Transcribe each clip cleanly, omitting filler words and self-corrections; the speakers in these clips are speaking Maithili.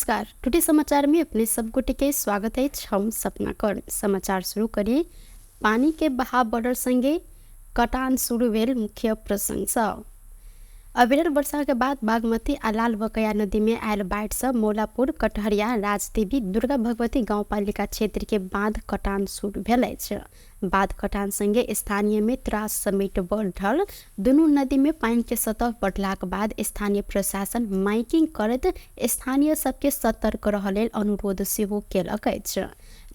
नमस्कार, टुडे समाचार में अपने सब गोटे के स्वागत है। हम सपना कर समाचार शुरू करी। पानी के बहाव बढ़ल संगे कटान शुरू भेल मुख्य प्रसंग। अविरल वर्षा के बाद बागमती आ लाल बकैया नदी में आयल बाढ़ि से मौलापुर, कटहरिया, राजदेवी, दुर्गा भगवती गाउँपालिका क्षेत्र के बांध कटान शुरू भेल अछि। बांध कटान संगे स्थानीय में त्रास समेत बढ़ल। दुनू नदी में पानि के सतह बढ़लाक बाद स्थानीय प्रशासन माइकिंग करैत स्थानीय सबके सतर्क रहय लेल अनुरोध सेहो केलक अछि।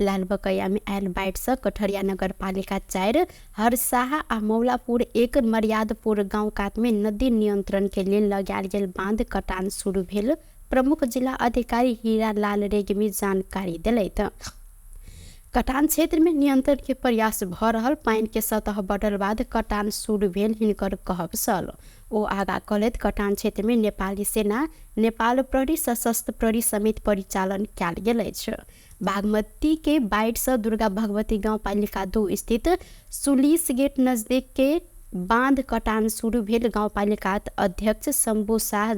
लाल बकैया में आयल बाढ़ि से कटहरिया नगरपालिका 4, हरसाहा आ मौलापुर 1, मर्यादपुर गाँव कात में नदी नियंत्रण के लेल लगायल गेल बांध कटान शुरू भेल प्रमुख जिला अधिकारी हीरा लाल रेग्मी जानकारी देलथि। कटान क्षेत्र में नियंत्रण के प्रयास भ रहल पानि के सतह बढ़ल बाद कटान शुरू भेल हिनकर कहब छल। ओ आगा कहलथि, कटान क्षेत्र में नेपाली सेना, नेपाल प्रहरी, सशस्त्र प्रहरी समेत परिचालन कयल गेल अछि। बागमती के बाढ़ि से दुर्गा भगवती गाउँपालिका 2 स्थित सुलिस गेट नजदीक के बांध कटान शुरू भेल गाउँपालिका अध्यक्ष शंभू शाह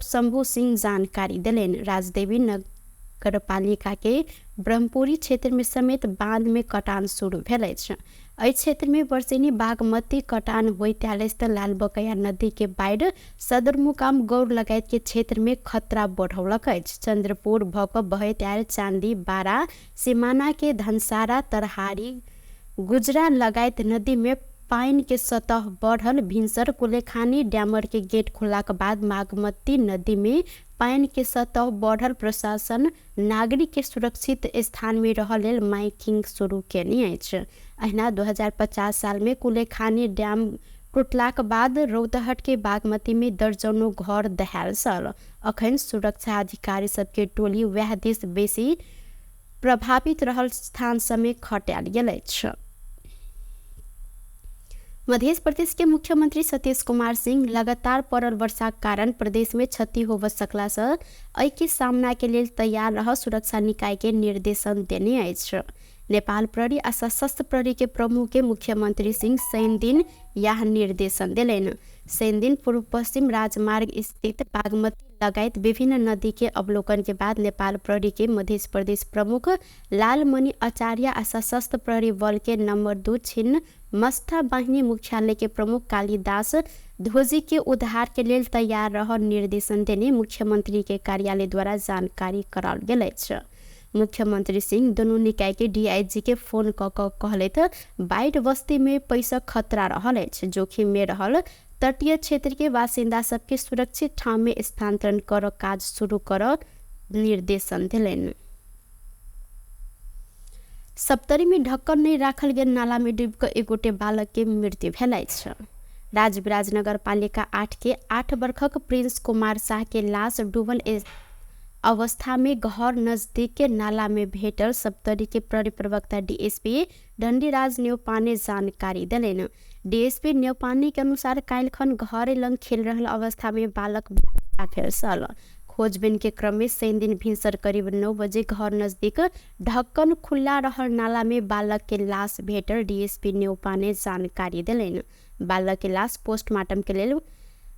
शंभू सिंह जानकारी देलनि। राजदेवी नगरपालिका के ब्रह्मपुरी क्षेत्र में समेत बांध में कटान शुरू भेल अछि। एहि क्षेत्र में वर्षेनी बागमती कटान होइत आयल अछि त लाल बकैया नदी के बाढ़ि सदरमुकाम गौर लगायत के क्षेत्र में खतरा बढ़ौलक अछि। चंद्रपुर भ क बहैत आयल चांदी, बारा, सिमाना के धनसारा, तरहारी, गुजरा लगायत नदी में पानि के सतह बढ़ल। भिनसर कुलेखानी डैमर के गेट खुललाक बाद बागमती नदी में पानि के सतह बढ़ल। प्रशासन नागरिक के सुरक्षित स्थान में रहय लेल माइकिंग शुरू केने अछि। अहिना 2050 साल में कुलेखानी डैम टूटलाक बाद रौतहट के बागमती में दर्जनों घर दहायल छल। अखन सुरक्षा अधिकारी सबके टोली वएह दिस बेसी प्रभावित रहल स्थान समेत खटायल गेल अछि। मध्य प्रदेश के मुख्यमंत्री सतीश कुमार सिंह लगातार पड़ल वर्षाक कारण प्रदेश में क्षति होबय सकला से एहि के सामना के लेल तैयार रह सुरक्षा निकाय के निर्देशन देने अछि। नेपाल प्रहरी आ सशस्त्र प्रहरी के प्रमुख के मुख्यमंत्री सिंह शनि दिन यह निर्देशन देलनि। शनि दिन पूर्व पश्चिम राजमार्ग स्थित बागमती लगायत विभिन्न नदी के अवलोकन के बाद नेपाल प्रहरी के मध्य प्रदेश प्रमुख लालमणि आचार्य आ सशस्त्र प्रहरी बल के नंबर 2 छिन्न मस्था बाहिनी मुख्यालय के प्रमुख कालिदास ध्वजी के उद्धार के लेल तैयार रह निर्देशन देने मुख्यमंत्री के कार्यालय द्वारा जानकारी कराओल गेल अछि। मुख्यमंत्री सिंह दुनू निकाय के डीआईजी के फोन क कहलथि, बाढ़ि बस्ती में पैसा खतरा रहल अछि, जोखिम में रहल तटीय क्षेत्र के बासिन्दा सबके सुरक्षित ठाम में स्थानांतरण कर काज शुरू कर निर्देशन देलनि। सप्तरी में ढक्कन नहीं राखल गेल नाला में डूबि कऽ एक गोटे बालक के मृत्यु भेल अछि। राजविराज नगरपालिका 8 के 8 वर्षक प्रिंस कुमार शाह के लाश डूबल अवस्था में घर नजदीक के नाला में भेटल। सप्तरी के प्रहरी प्रवक्ता डीएसपी दंडीराज न्यौपाने जानकारी देलनि। डीएसपी न्यौपाने के अनुसार काल्हिखन घर लग खेल रहल अवस्था में बालक भेल छल। खोजबीन के क्रम में शनि दिन भिनसर करीब 9 बजे घर नजदीक ढक्कन खुला रहल नाला में बालक के लाश भेटल डीएसपी न्यौपाने जानकारी देलनि। बालक के लाश पोस्टमार्टम के लेल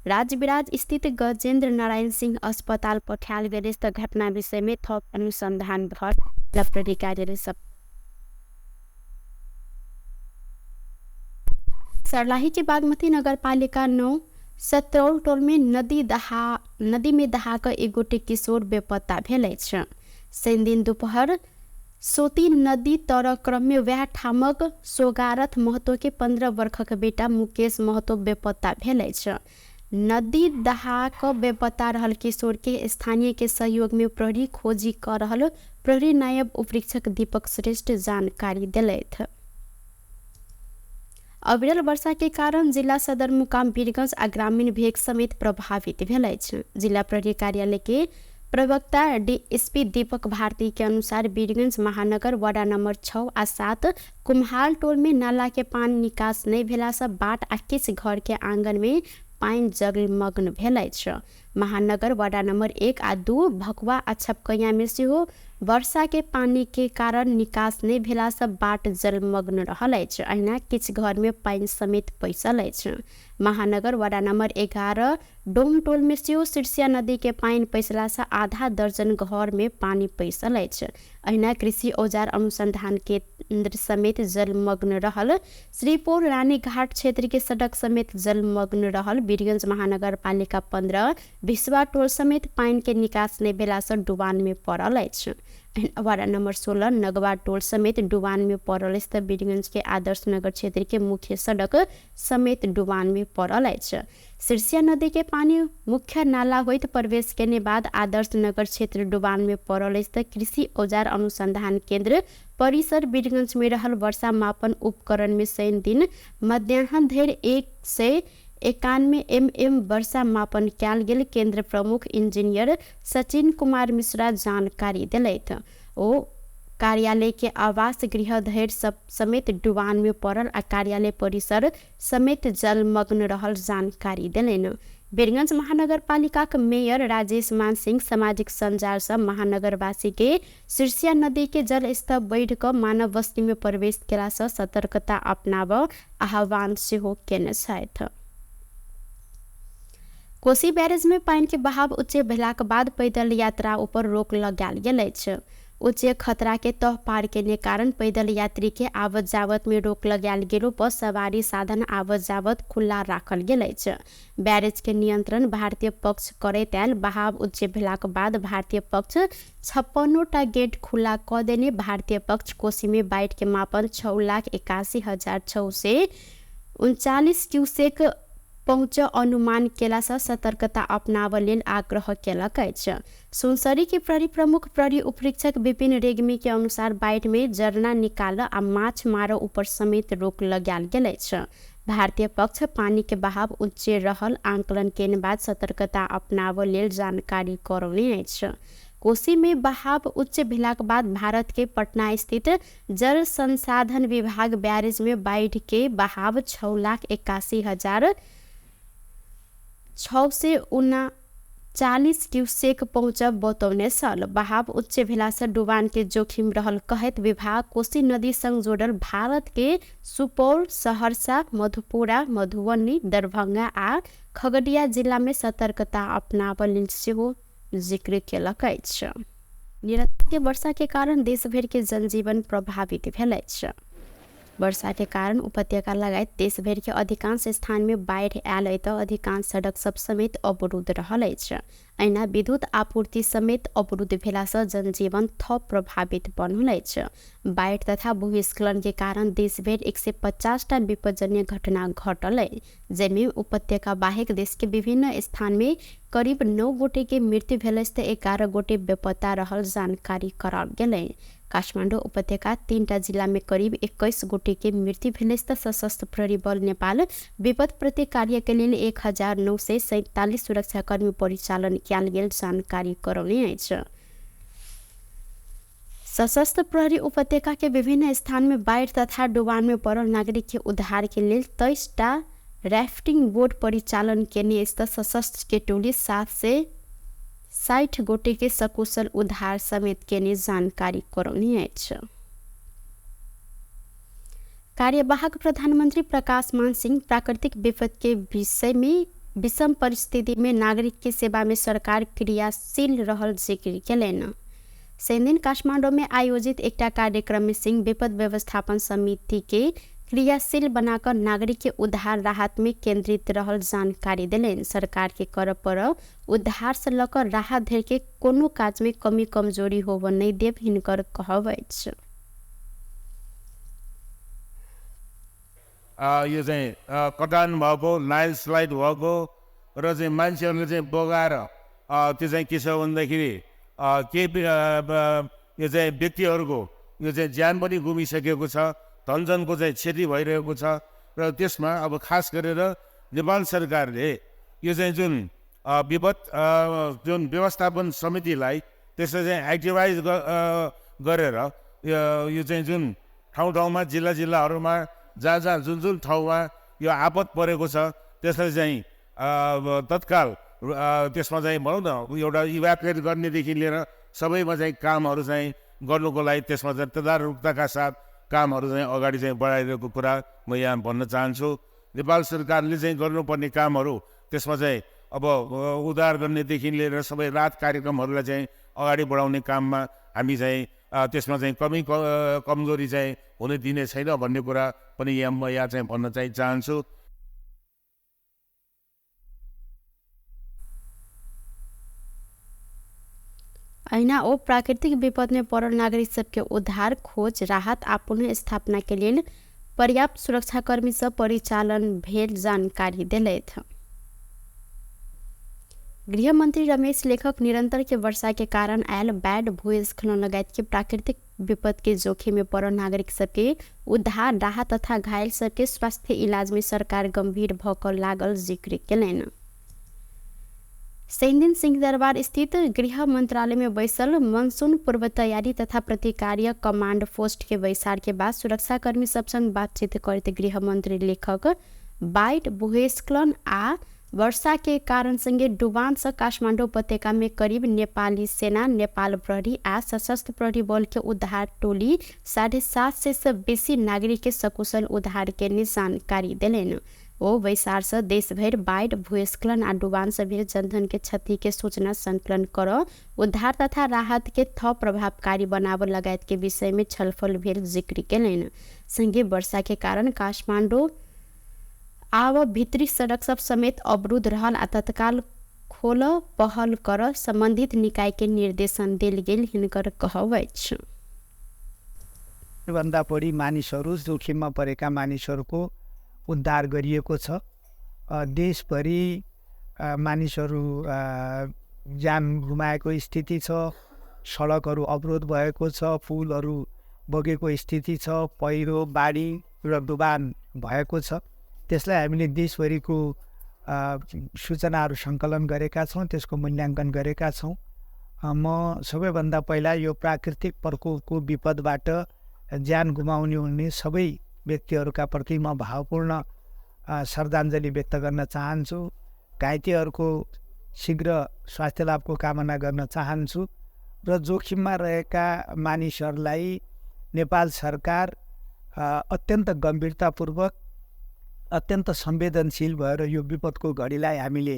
राजविराज स्थित गजेन्द्र नारायण सिंह अस्पताल पठायल गेल अछि। त घटना विषय में थप अनुसंधान भर प्रहरी कार्यालय सब। सर्लाही के बागमती नगरपालिका 9 सत्रौल टोल में नदी में दहा कऽ एक गोटे किशोर बेपत्ता भेल अछि। शनि दिन दुपहर सोती नदी तर क्रम में वएह ठामक सोगारथ महतो के 15 वर्षक बेटा मुकेश महतो बेपत्ता भेल अछि। नदी दहा कऽ बेपत्ता रहल किशोर के स्थानीय के सहयोग में प्रहरी खोजी कऽ रहल प्रहरी नायब उपरीक्षक दीपक श्रेष्ठ जानकारी देलथि। अविरल वर्षा के कारण जिला सदरमुकाम वीरगंज आ ग्रामीण भेग समेत प्रभावित भेल अछि। जिला प्रहरी कार्यालय के प्रवक्ता डीएसपी दीपक भारती के अनुसार वीरगंज महानगर वार्ड नंबर 6 आ 7 कुम्हार टोल में नाला के पानी निकास नहीं भेला से बाट आ किछु घर के आंगन में पानि जलमग्न भेल अछि। महानगर वार्ड नंबर 1 आ 2 भकुआ आ छपकैया में सेहो वर्षा के पानी के कारण निकास नहि भेला सँ बाट जलमग्न रहल अछि। अहिना किछ घर में पानि समेत पैसल अछि। महानगर वडा नम्बर 11 डोमटोल में सेहो सिरसिया नदी के पानि पैसला सँ आधा दर्जन घर में पानि पैसल अछि। अहिना कृषि औजार अनुसंधान केन्द्र समेत जलमग्न रहल श्रीपुर रानीघाट क्षेत्र के सड़क समेत जलमग्न रहल वीरगंज महानगरपालिका 15 भिसवा टोल समेत पानि के निकास नहि भेला सँ डुबान में पड़ल अछि। वार्ड नम्बर 16 नगवा टोल समेत डुबान में पड़ल अछि त वीरगंज के आदर्श नगर क्षेत्र के मुख्य सड़क समेत डुबान में पड़ल अछि। सिरसिया नदी के पानी मुख्य नाला होइत प्रवेश केने बाद आदर्श नगर क्षेत्र डुबान में पड़ल अछि त कृषि औजार अनुसंधान केन्द्र परिसर वीरगंज में रहल वर्षा मापन उपकरण में शनि दिन मध्याह्न धरि 191 mm वर्षा मापन कयल गेल केन्द्र प्रमुख इंजीनियर सचिन कुमार मिश्रा जानकारी देलथि। ओ कार्यालय के आवास गृह धरि सब समेत डुबान में पड़ल आ कार्यालय परिसर समेत जलमग्न रहल जानकारी देलनि। वीरगंज महानगरपालिकाक मेयर राजेश मान सिंह सामाजिक सञ्जाल सँ महानगरवासी के सिरसिया नदी के जलस्तर बढ़ि कऽ मानव बस्ती में प्रवेश केला सँ सतर्कता अपनाबऽ आह्वान सेहो केने छथि। कोसी बैरेज में पानि के बहाव उच्च भेलाक बाद पैदल यात्रा ऊपर रोक लगायल गेल अछि। उच्च खतरा के तह पार केने कारण पैदल यात्री के आवत जावत में रोक लगायल गेलो पर सवारी साधन आवत जावत खुला राखल गेल अछि। बैरेज के नियंत्रण भारतीय पक्ष करैत आयल बहाव उच्च भेलाक बाद भारतीय पक्ष 56टा गेट खुला क देने भारतीय पक्ष कोसी में बाढ़ि के मापन 6,81,639 क्यूसेक पहुँच अनुमान केला सँ सतर्कता अपनाबऽ लेल आग्रह केलक अछि। सुनसरी के प्रहरी प्रमुख प्रहरी उपरीक्षक विपिन रेग्मी के अनुसार बाढ़ि में जरना निकाल आ माछ मारऽ ऊपर समेत रोक लगायल गेल अछि। भारतीय पक्ष पानी के बहाव उच्च रहल आंकलन केने बाद सतर्कता अपनाबऽ लेल जानकारी करौने अछि। कोसी में बहाव उच्च भेलाक बाद भारत के पटना स्थित जल संसाधन विभाग बैरेज में बाढ़ि के बहाव 6,81,639 क्यूसेक पहुँचब बतौने छल। बहाव उच्च भेला सँ डुबान के जोखिम रहल कहैत विभाग कोसी नदी संग जोड़ल भारत के सुपौल, सहरसा, मधुपुरा, मधुबनी, दरभंगा आ खगड़िया जिला में सतर्कता अपनाबऽ लेल सेहो जिक्र केलक अछि। निरंतर वर्षा के कारण देशभरि के जनजीवन प्रभावित भेल अछि। वर्षा के कारण उपत्यका लगायत देशभरि के अधिकांश स्थान में बाढ़ि आयल अछि त अधिकांश सड़क सब समेत अवरुद्ध रहल अछि। अहिना विद्युत आपूर्ति समेत अवरुद्ध भेला सँ जनजीवन थप प्रभावित बनल अछि। बाढ़ि तथा भूस्खलन के कारण देशभरि 150टा विपदजन्य घटना घटल अछि, जाहिमे उपत्यका बाहेक देश के विभिन्न स्थान में करीब 9 गोटे के मृत्यु भेल अछि त 11 गोटे बेपत्ता रहल जानकारी कराओल गेल। काठमाडौँ उपत्यका 3टा जिला में करीब 21 गोटे के मृत्यु भेल अछि त सशस्त्र प्रहरी बल नेपाल विपद प्रति कार्य के लेल 1947 सुरक्षाकर्मी परिचालन कयल गेल जानकारी करौने अछि। सशस्त्र प्रहरी उपत्यका के विभिन्न स्थान में बाढ़ि तथा डुबान में पड़ल नागरिक के उद्धार के लेल 23टा राफ्टिंग बोट परिचालन केने अछि त सशस्त्र के टोली 760 गोटे के सकुशल उद्धार समेत केने जानकारी करौने अछि। कार्यवाहक प्रधानमंत्री प्रकाश मान सिंह प्राकृतिक विपद के विषय में विषम परिस्थिति में नागरिक के सेवा में सरकार क्रियाशील रहल जिक्र केलनि। शनिदिन काठमाडौँ में आयोजित एकटा कार्यक्रम में सिंह विपद व्यवस्थापन समिति के क्रियाशील बनाकर नागरिक के उद्धार राहत में केंद्रित रहल जानकारी देलनि। सरकार के कर पर उद्धार से लऽ कऽ राहत धरि के कोनो काज में कमी कमजोरी होबऽ नहि देब हिनकर कहब अछि। यो चाहिँ कटान भएको, ल्यान्डस्लाइड भएको र चाहिँ मान्छेहरूले चाहिँ बगाएर त्यो चाहिँ के छ भन्दाखेरि केही यो चाहिँ व्यक्तिहरूको यो चाहिँ ज्यान पनि गुमिसकेको छ, धनजनको चाहिँ क्षति भइरहेको छ र त्यसमा अब खास गरेर नेपाल सरकारले यो चाहिँ जुन विपद जुन व्यवस्थापन समितिलाई त्यसलाई चाहिँ एक्टिभाइज गरेर यो चाहिँ जुन ठाउँ ठाउँमा जिल्ला जिल्लाहरूमा जहाँ जहाँ जुन जुन ठाउँमा यो आपद परेको छ त्यसलाई चाहिँ तत्काल त्यसमा चाहिँ भनौँ न एउटा इभ्याकुएट गर्नेदेखि लिएर सबैमा चाहिँ कामहरू चाहिँ गर्नुको लागि त्यसमा चाहिँ तदारुकताका साथ कामहरू चाहिँ अगाडि चाहिँ बढाइरहेको कुरा म यहाँ भन्न चाहन्छु। नेपाल सरकारले चाहिँ गर्नुपर्ने कामहरू त्यसमा चाहिँ अब उद्धार गर्नेदेखि लिएर सबै राहत कार्यक्रमहरूलाई चाहिँ अगाडि बढाउने काममा हामी चाहिँ त्यसमा चाहिँ कमी कमजोरी चाहिँ हुन दिने छैन भन्ने कुरा पनि यहाँ म यहाँ चाहिँ भन्न चाहिँ चाहन्छु। अहिना ओ प्राकृतिक विपद में पड़ल नागरिक सबके उद्धार, खोज, राहत आ पुनः स्थापना के लेल पर्याप्त सुरक्षाकर्मी सब परिचालन भेल जानकारी देलथि। गृहमंत्री रमेश लेखक निरंतर के वर्षा के कारण आयल बाढ़, भूस्खलन लगायत के प्राकृतिक विपद के जोखिम में पड़ल नागरिक सबके उद्धार, राहत तथा घायल सबके स्वास्थ्य इलाज में सरकार गंभीर भऽ कऽ लागल जिक्र केलनि। शनिदिन सिंहदरबार स्थित गृह मंत्रालय में बैसल मनसून पूर्व तैयारी तथा प्रतिकार्य कमांड पोस्ट के बैसार के बाद सुरक्षाकर्मी सब संग बातचीत करैत गृहमंत्री लेखक बाढ़, भूस्खलन आ वर्षा के कारण संगे डुबान से काठमाडौँ उपत्यका में करीब नेपाली सेना, नेपाल प्रहरी आ सशस्त्र प्रहरी बल के उद्धार टोली 750 से बेसी नागरिक के सकुशल उद्धार के जानकारी देलनि। ओ बैसार से देशभरि बाढ़ि, भूस्खलन आ डुबान से भेल जनधन के क्षति के सूचना संकलन कर उद्धार तथा राहत के थप प्रभावकारी बनाबऽ लगायत के विषय में छलफल भेल जिक्र केलनि। संगे वर्षा के कारण काठमाडौँ आब भित्री सड़क सब समेत अवरुद्ध रहल आ तत्काल खोल पहल कर संबंधित निकाय के निर्देशन देल गेल हिनकर कहब अछि। भन्दा बढी मानिसहरू जोखिममा परेका मानिसहरूको उद्धार गरिएको छ। देशभरि मानिसहरू ज्यान गुमाएको स्थिति छ, सडकहरू अवरोध भएको छ, पुलहरू बगेको स्थिति छ, पहिरो, बाढी र डुबान भएको छ। त्यसलाई हामीले देशभरिको सूचनाहरू सङ्कलन गरेका छौँ, त्यसको मूल्याङ्कन गरेका छौँ। म सबैभन्दा पहिला यो प्राकृतिक प्रकोपको विपदबाट ज्यान गुमाउने हुने सबै व्यक्तिहरूका प्रति म भावपूर्ण श्रद्धाञ्जली व्यक्त गर्न चाहन्छु। घाइतेहरूको शीघ्र स्वास्थ्य लाभको कामना गर्न चाहन्छु र जोखिममा रहेका मानिसहरूलाई नेपाल सरकार अत्यन्त गम्भीरतापूर्वक, अत्यन्त संवेदनशील भएर यो विपदको घडीलाई हामीले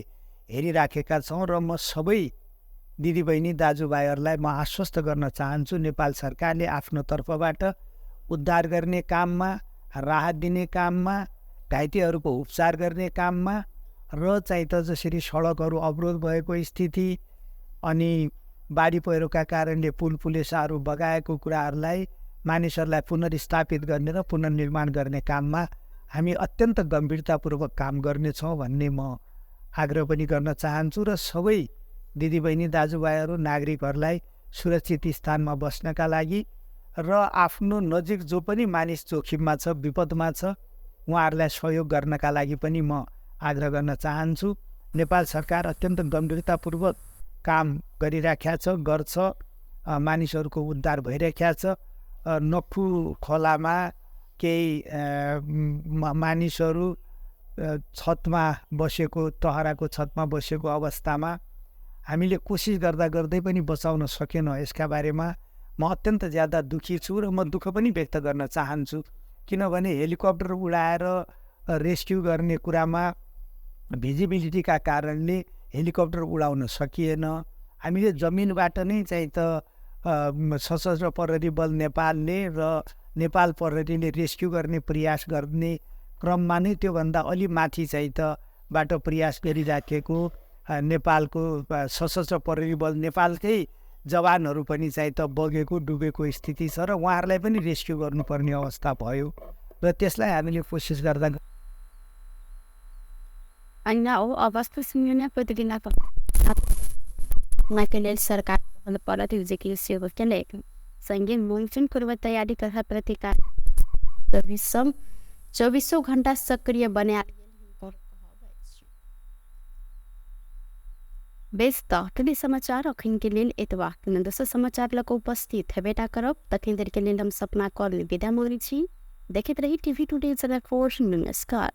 हेरिराखेका छौँ र म सबै दिदीबहिनी दाजुभाइहरूलाई म आश्वस्त गर्न चाहन्छु, नेपाल सरकारले आफ्नो तर्फबाट उद्धार गर्ने काममा, राहत दिने काममा, घाइतेहरूको उपचार गर्ने काममा र चाहिँ त जसरी सडकहरू अवरोध भएको स्थिति अनि बाढी पहिरोका कारणले पुल पुलेसाहरू बगाएको कुराहरूलाई मानिसहरूलाई पुनर्स्थापित गर्ने र पुनर्निर्माण गर्ने काममा हामी अत्यन्त गम्भीरतापूर्वक काम गर्नेछौँ भन्ने म आग्रह पनि गर्न चाहन्छु र सबै दिदीबहिनी दाजुभाइहरू नागरिकहरूलाई सुरक्षित स्थानमा बस्नका लागि र आफ्नो नजिक जो पनि मानिस जोखिममा छ, विपदमा छ, उहाँहरूलाई सहयोग गर्नका लागि पनि म आग्रह गर्न चाहन्छु। नेपाल सरकार अत्यन्त गम्भीरतापूर्वक काम गरिराखेको छ, गर्छ, मानिसहरूको उद्धार भइराखेको छ। नक्खु खोलामा केही मानिसहरू छतमा बसेको, टहराको छतमा बसेको अवस्थामा हामीले कोसिस गर्दा गर्दै पनि बचाउन सकेनौँ। यसका बारेमा म अत्यन्त ज्यादा दुखी छु र म दुःख पनि व्यक्त गर्न चाहन्छु, किनभने हेलिकप्टर उडाएर रेस्क्यु गर्ने कुरामा भिजिबिलिटीका कारणले हेलिकप्टर उडाउन सकिएन। हामीले जमिनबाट नै चाहिँ त सशस्त्र प्रहरी बल नेपालले र नेपाल प्रहरीले रेस्क्यु गर्ने प्रयास गर्ने क्रममा नै त्योभन्दा अलि माथि चाहिँ त बाट प्रयास गरिराखेको नेपालको सशस्त्र प्रहरी बल नेपालकै जवानहरू पनि चाहिँ त बगेको डुबेको स्थिति छ र उहाँहरूलाई पनि रेस्क्यु गर्नुपर्ने अवस्था भयो र त्यसलाई हामीले कोसिस गर्दा के लेल सरकार पड़त सेहो केलक। संगे मनसून पूर्व तैयारी तथा प्रतिकार चौबीसों घंटा सक्रिय बनायल बेस। त समाचार अखन के लेल एतबा। दोसर समाचार लऽ उपस्थित हेबेटा करब, तखन देर के लेल हम सपना कॉल विदा मांगै छी। देखैत रही टीवी टुडे जनकपुर। नमस्कार।